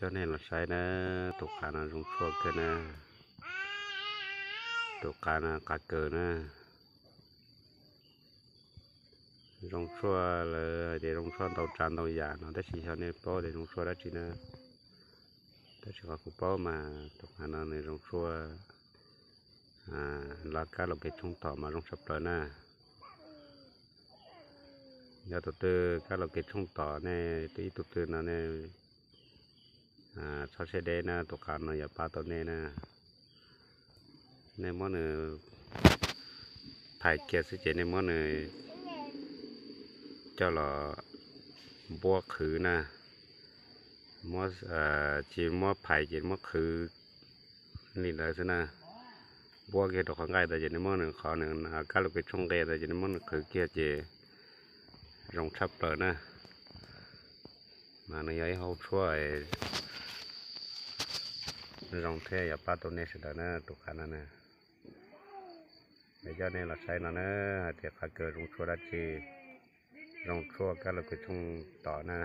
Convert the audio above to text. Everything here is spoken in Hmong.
Coj nej los saib na, tus qav no zoo tshuaj kawg na. Tus qav no qav kaws na. Zoo tshuaj, lawv hais tias zoo tshuaj ntau tsav ntau yam no, tab sis xyov nej paub tias zoo tshuaj dab tsi na. Tab sis qhov kuv paub mas tus qav no nws zoo tshuaj lawv kab laus kev tshooj tom mas zoo tshaj plaws na. Yog tus twg kab laus kev tshooj tom nej, ib tug twg no nej txhob siab deb na, tus qav no yuav pab tau nej na. Nej muab nws phais kiag xwb ces nej muab nws coj los npuab qhwv na. Tsis muab phais ces muab qhwv li ntawd xwb na. Npuab kiag rau qhov nqaij tas ces nej muab nws, qhov nws kab laus kev tshooj nqe tas ces nej muab nws qhwv kiag ces zoo tshaj plaws na. Mas nws yog ib hauv tshuaj zoo thiab yuav pab tau nej sawv daws na, tus qav no na. Coj nej los saib no na, hais tias qav kaws zoo tshuaj dab tsi, zoo tshuaj kab laus kev tshooj tom na.